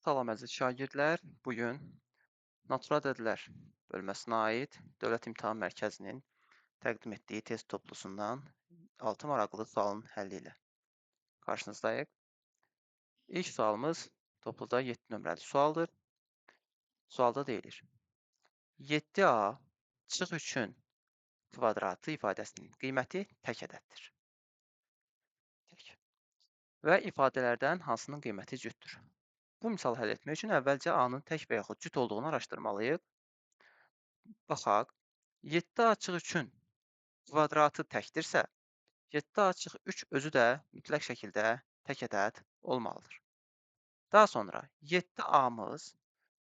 Salam əziz şagirdlər, bu gün Natural Ədədlər bölməsinə aid Dövlət İmtahan Mərkəzinin təqdim etdiyi test toplusundan 6 maraqlı sualın həlli ilə qarşınızdayıq. İlk sualımız topluda 7 nömrəli sualdır. Sualda deyilir: 7A çıx 3-ün kvadratı ifadəsinin qiyməti tək ədəddir. Tək. Və ifadələrdən hansının qiyməti cütdür? Bu misalı həll etmək üçün əvvəlcə A-nın tək və yaxud cüt olduğunu araşdırmalıyıq. Baxaq, 7A çıx 3-ün kvadratı təkdirsə, 7A çıx 3 özü də mütləq şəkildə tək ədəd olmalıdır. Daha sonra 7A-mız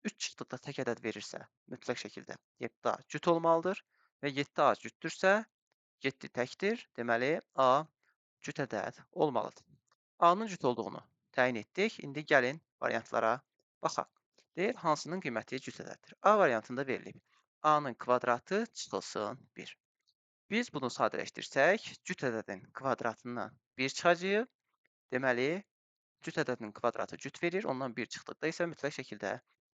3 çıxdıqda tək ədəd verirsə, mütləq şəkildə 7A cüt olmalıdır və 7A cütdürsə, 7 təkdir, deməli A cüt ədəd olmalıdır. A-nın cüt olduğunu təyin etdik. İndi gəlin variantlara baxaq. Deyir, hansının qiyməti cüt ədəddir? A variantında verilib. A-nın kvadratı çıxılsın 1. Biz bunu sadələşdirsək, cüt ədədin kvadratından 1 çıxacağıq. Deməli, cüt ədədin kvadratı cüt verir. Ondan 1 çıxdıqda isə mütləq şəkildə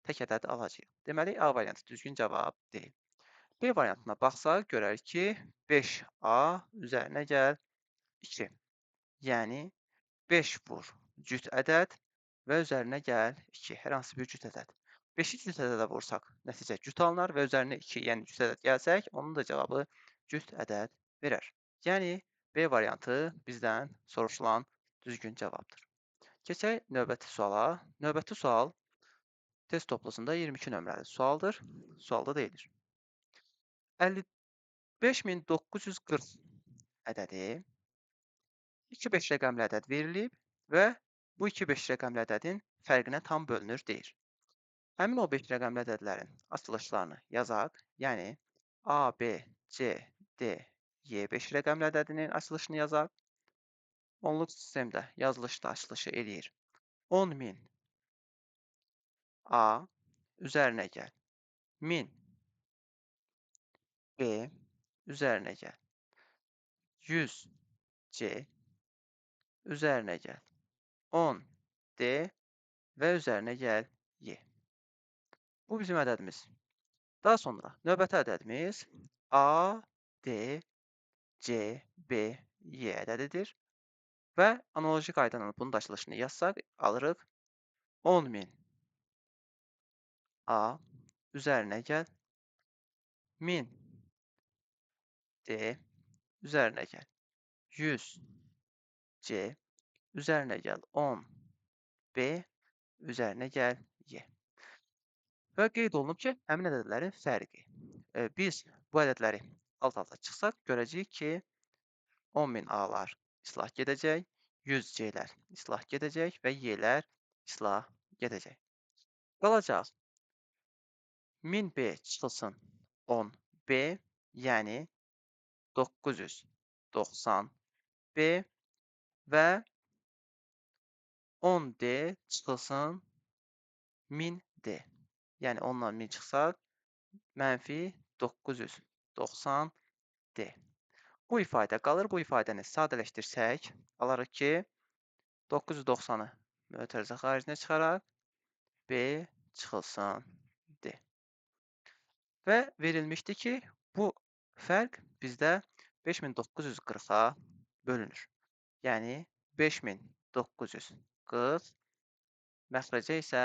tək ədəd alacağıq. Deməli, A variantı düzgün cavab deyil. B variantına baxsaq, görərik ki, 5A üzərinə gəl 2. Yəni, 5 vur cüt ədəd və üzərinə gəl 2, hər hansı bir cüt ədəd. 5-i cüt ədədə vursaq, nəticə cüt alınar və üzərinə 2, yəni cüt ədəd gəlsək, onun da cavabı cüt ədəd verər. Yəni, B variantı bizdən soruşulan düzgün cavabdır. Keçək növbəti suala. Növbəti sual test toplusunda 22 nömrəli sualdır. Sualda deyilir: 55940 ədədi 2 5 rəqəmli ədəd verilib və bu 2 5 rəqəmli ədədin fərqinə tam bölünür deyir. Həmin o 5 rəqəmli ədədlərin açılışlarını yazaq. Yəni, A, B, C, D, Y 5 rəqəmli ədədinin açılışını yazaq. Onluq sistemdə yazılışda açılışı eləyir. 10.000 A üzərinə gəl. 1000 B üzərinə gəl. 100 C üzərinə gəl. 10 D və üzərinə gəl Y. Bu bizim ədədimiz. Daha sonra növbəti ədədimiz A, D, C, B, Y ədədidir. Və analoji qaydanın bunun da açılışını yazsaq, alırıq 10.000 A üzərinə gəl, 1000 D üzərinə gəl, 100 C üzərinə gəl, 10 B üzərinə gəl, Y. Və qeyd olunub ki, həmin ədədlərin fərqi. Biz bu ədədləri alt-alta çıxsaq, görəcəyik ki, 10.000 A-lar islah gedəcək, 100 C-lər islah gedəcək və Y-lər islah gedəcək. Qalacaq 1000 B çıxılsın 10 B, yəni 990 B və 10 D çıxılsın 1000 D. Yəni, 10-dan 1000 çıxsaq, mənfi 990 D. Bu ifadə qalır. Bu ifadəni sadələşdirsək, alarıq ki, 990-ı mötərizə xaricinə çıxaraq, B çıxılsın D. Və verilmişdi ki, bu fərq bizdə 5940-a bölünür. Yəni, 5940, məxrəcə isə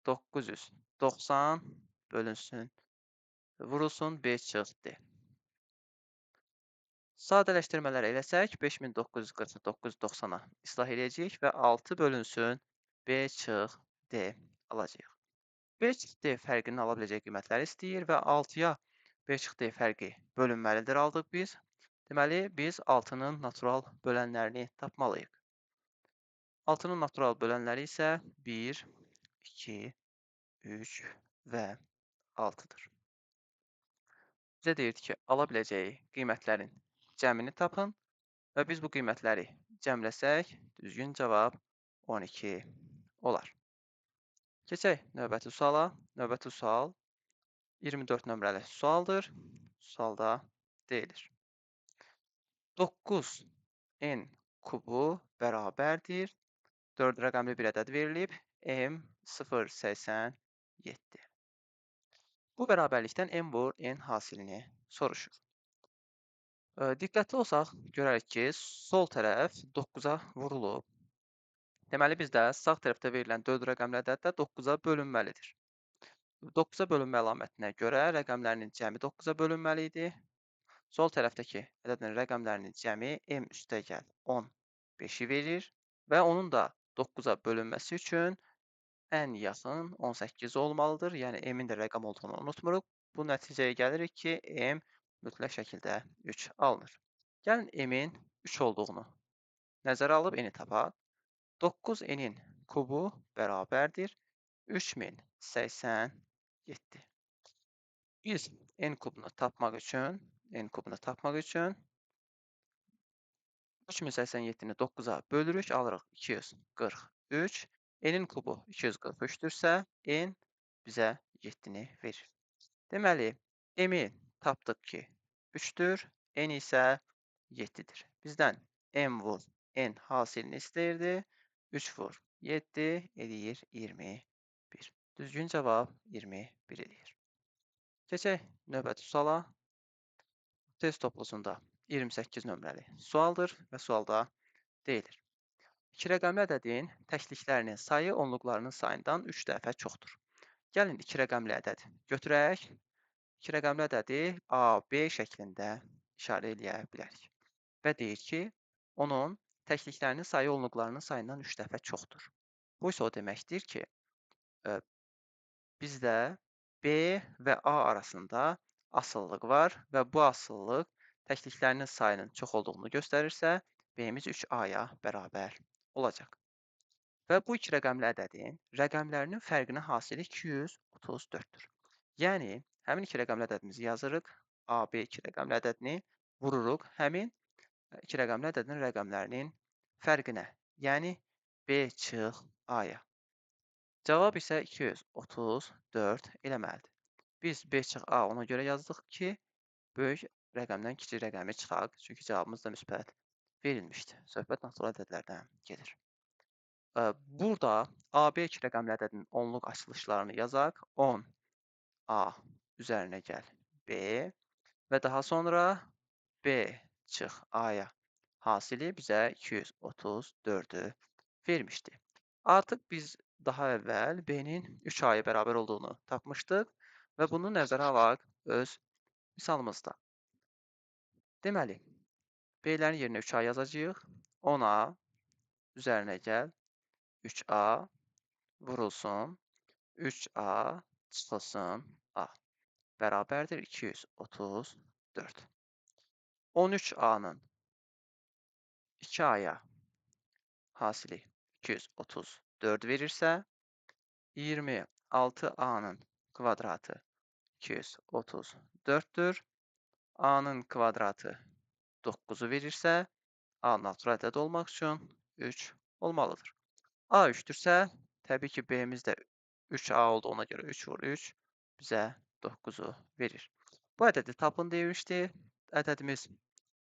990 bölünsün, vurulsun B çıx D. Sadələşdirmələr eləsək, 5940-ı 990-a islah eləyəcəyik və 6 bölünsün B çıx D alacağıq. B çıx D fərqinin ala biləcəyi qiymətləri istəyir və 6-ya B çıx D fərqi bölünməlidir aldıq biz. Deməli, biz 6-nın natural bölənlərini tapmalıyıq. 6-nın natural bölənləri isə 1, 2, 3 və 6-dır. Bizə deyirdi ki, ala biləcəyi qiymətlərin cəmini tapın və biz bu qiymətləri cəmləsək, düzgün cavab 12 olar. Keçək növbəti suala. Növbəti sual 24 nömrəli sualdır. Sualda deyilir: 9 n kubu bərabərdir 4 rəqəmli bir ədəd verilib. M 0,87. Bu bərabərlikdən M vur N hasilini soruşur. Diqqətli olsaq, görərik ki, sol tərəf 9-a vurulub. Deməli, bizdə sağ tərəfdə verilən 4 rəqəmli ədəd də 9-a bölünməlidir. 9-a bölünmə əlamətinə görə rəqəmlərinin cəmi 9-a bölünməli idi. Sol tərəfdəki ədədin rəqəmlərinin cəmi M üstəgəl 15-i verir və onun da 9-a bölünməsi üçün ən yaxın 18 olmalıdır. Yəni, M-in də rəqəm olduğunu unutmuruq. Bu nəticəyə gəlirik ki, M mütləq şəkildə 3 alınır. Gəlin M-in 3 olduğunu nəzərə alıb N-i tapaq. 9 N-in kubu bərabərdir 3087. Biz N kubunu tapmaq üçün, 3087-ni 9-a bölürük, alırıq 243. N-in kubu 243-dürsə, N bizə 7-ni verir. Deməli, M-i tapdıq ki, 3-dür, N isə 7-dir. Bizdən M vur N hasilini istəyirdi. 3 vur 7 eləyir 21. Düzgün cavab 21 eləyir. Keçək növbəti suala. Test toplusunda 28 nömrəli sualdır və sualda deyilir. 2 rəqəmli ədədin təkliklərinin sayı onluqlarının sayından 3 dəfə çoxdur. Gəlin 2 rəqəmli ədəd götürək. 2 rəqəmli ədədi A, B şəklində işarə eləyə bilərik. Və deyir ki, onun təkliklərinin sayı onluqlarının sayından 3 dəfə çoxdur. Bu isə o deməkdir ki, bizdə B və A arasında asılılıq var və bu asılılıq təkliklərinin sayının çox olduğunu göstərirsə, B-miz 3A-ya bərabər olacaq. Və bu iki rəqəmli ədədin rəqəmlərinin fərqinin hasili 234-dür. Yəni, həmin iki rəqəmli ədədimizi yazırıq, A, B iki rəqəmli ədədini vururuq həmin iki rəqəmli ədədin rəqəmlərinin fərqinə, yəni B çıx A-ya. Cavab isə 234 eləməlidir. Biz B çıx A ona görə yazdıq ki, böyük rəqəmdən kiçik rəqəmi çıxaq, çünki cavabımız da müsbət verilmişdi. Söhbət natural ədədlərdən gedir. Burada AB iki rəqəmli ədədin onluq açılışlarını yazaq. 10 A üzərinə gəl B və daha sonra B çıx A-ya hasili bizə 234-ü vermişdi. Artıq biz daha əvvəl B-nin 3A-ya bərabər olduğunu tapmışdıq və bunu nəzərə alaq öz misalımızda. Deməli, B-lərin yerinə 3A yazacağıq. 10A üzərinə gəl 3A vurulsun, 3A çıxılsın A bərabərdir 234. 13A-nın 2A-ya hasili 234 verirsə, 26A-nın kvadratı 234-dür. A-nın kvadratı 9-u verirsə, A natural ədəd olmaq üçün 3 olmalıdır. A 3-dürsə, təbii ki, B-miz də 3A olduğuna görə 3 vur 3 bizə 9-u verir. Bu ədədi tapın demişdi. Ədədimiz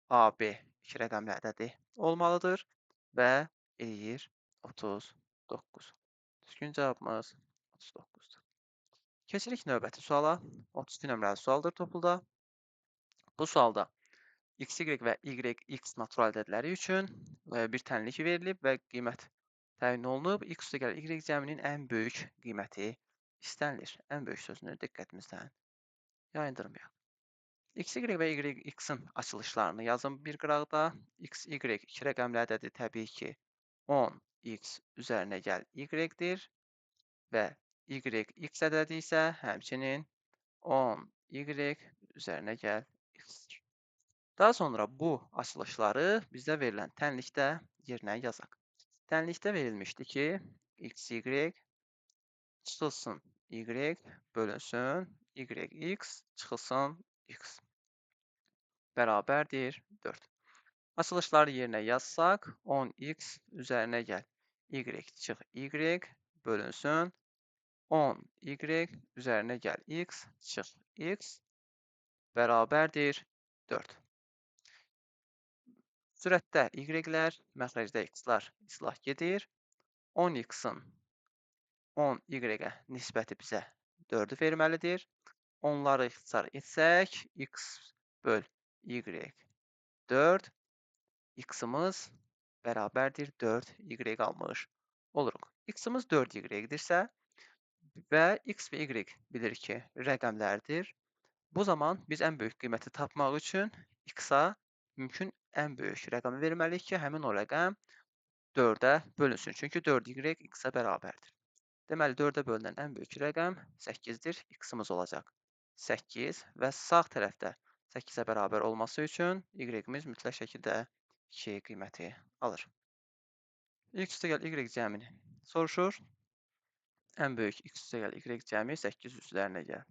AB iki rəqəmli ədədi olmalıdır və eləyir 39. Düzgün cavabımız 39-dur. Keçirik növbəti suala. 32 nömrəli sualdır topluda. Bu sualda XY və YX natural ədədləri üçün bir tənlik verilib və qiymət təyin olunub. X üstəgəl Y cəminin ən böyük qiyməti istənilir. Ən böyük sözünü diqqətimizdən yayındırmayaq. XY və YX-in açılışlarını yazın bir qıraqda. XY iki rəqəmli ədədi təbii ki 10x üzərinə gəl Y-dir və YX ədədi isə həmçinin 10y üzərinə gəl X-dir. Daha sonra bu açılışları bizdə verilən tənlikdə yerinə yazaq. Tənlikdə verilmişdi ki, XY çıxılsın Y bölünsün YX çıxılsın X bərabərdir 4. Açılışları yerinə yazsaq, 10x üzərinə gəl Y çıx Y bölünsün 10y üzərinə gəl X çıx X bərabərdir 4. Sürətdə Y-lər, məxrəcdə X-lar islah gedir. 10x-ın 10y-ə nisbəti bizə 4-ü verməlidir. Onları ixtisar etsək, x böl y 4, x-imiz bərabərdir 4y almış oluruq. X-imiz 4y-dirsə və x və y bilirik ki, rəqəmlərdir. Bu zaman biz ən böyük qiyməti tapmaq üçün x-a mümkün ən böyük rəqəmi verməliyik ki, həmin o rəqəm 4-ə bölünsün. Çünki 4y x-a bərabərdir. Deməli, 4-ə bölünən ən böyük rəqəm 8-dir. X-imiz olacaq 8 və sağ tərəfdə 8-ə bərabər olması üçün y-imiz mütləq şəkildə 2 qiyməti alır. X üstəgəl y cəmini soruşur. Ən böyük x üstəgəl y cəmi 8 üzərinə gəl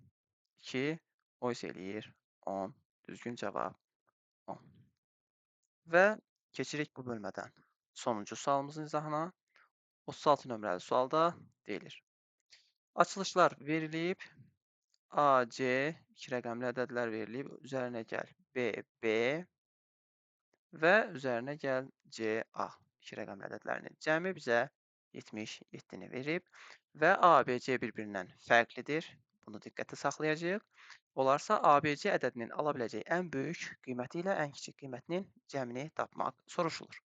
2, o isə eləyir 10. Düzgün cavab 10. Və keçirik bu bölmədən sonuncu sualımızın izahına. 36 nömrəli sualda deyilir. Açılışlar verilib. A, C, iki rəqəmli ədədlər verilib. Üzərinə gəl B, B və üzərinə gəl C, A. İki rəqəmli ədədlərinin cəmi bizə 77-ni verib və A, B, C bir-birindən fərqlidir. Bunu diqqətə saxlayacağıq. Olarsa A, B, C ədədinin ala biləcəyi ən böyük qiyməti ilə ən kiçik qiymətinin cəmini tapmaq soruşulur.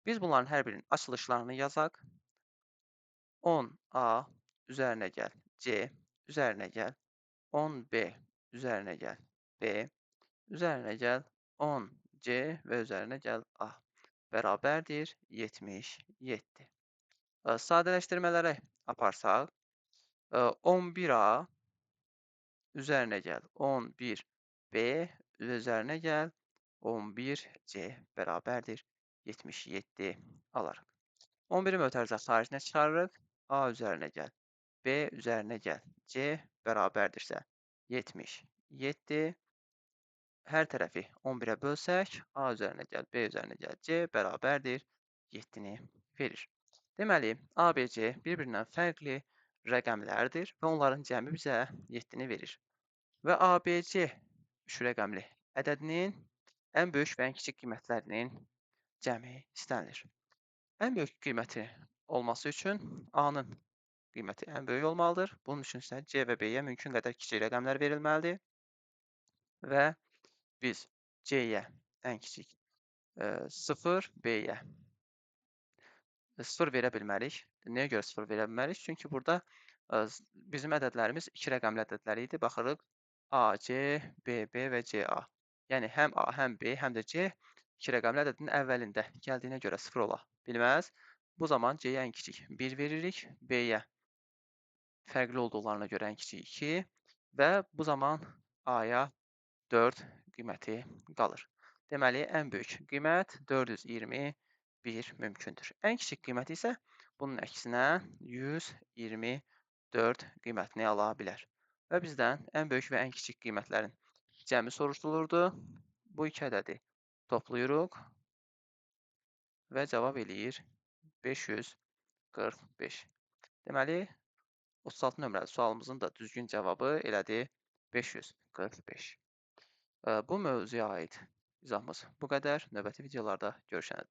Biz bunların hər birinin açılışlarını yazaq. 10A üzərinə gəl C, üzərinə gəl 10B, üzərinə gəl B, üzərinə gəl 10C və üzərinə gəl A. Bərabərdir 77. Sadələşdirmələrə aparsaq, 11A üzərinə gəl 11B üzərinə gəl 11C bərabərdir 77 alarıq. 11-i mötərizə xaricinə çıxarırıq. A üzərinə gəl, B üzərinə gəl, C bərabərdirsə 77. Hər tərəfi 11-ə bölsək, A üzərinə gəl, B üzərinə gəl, C bərabərdir 7-ni verir. Deməli, A, B, C bir-birindən fərqli rəqəmlərdir və onların cəmi bizə 7-ni verir. Və A, B, C 3 rəqəmli ədədinin ən böyük və ən kiçik qiymətlərinin cəmi istənilir. Ən böyük qiyməti olması üçün A-nın qiyməti ən böyük olmalıdır. Bunun üçün isə C və B-yə mümkün qədər kiçik rəqəmlər verilməlidir. Və biz C-yə ən kiçik 0, B-yə 0 verə bilmərik. Nəyə görə 0 verə bilmərik? Çünki burada bizim ədədlərimiz iki rəqəmli ədədlər idi. Baxırıq A, C, B, B və C, A. Yəni həm A, həm B, həm də C iki rəqəmli ədədin əvvəlində gəldiyinə görə 0 ola bilməz. Bu zaman C-yə ən kiçik 1 veririk, B-yə fərqli olduqlarına görə ən kiçik 2 və bu zaman A-ya 4 qiyməti qalır. Deməli, ən böyük qiymət 421 mümkündür. Ən kiçik qiyməti isə bunun əksinə 124 qiymətini ala bilər. Və bizdən ən böyük və ən kiçik qiymətlərin cəmi soruşulurdu. Bu iki ədədi toplayırıq və cavab eləyir 545. Deməli, 36 nömrəli sualımızın da düzgün cavabı elədir 545. Bu mövzuya aid izahımız bu qədər. Növbəti videolarda görüşənədək.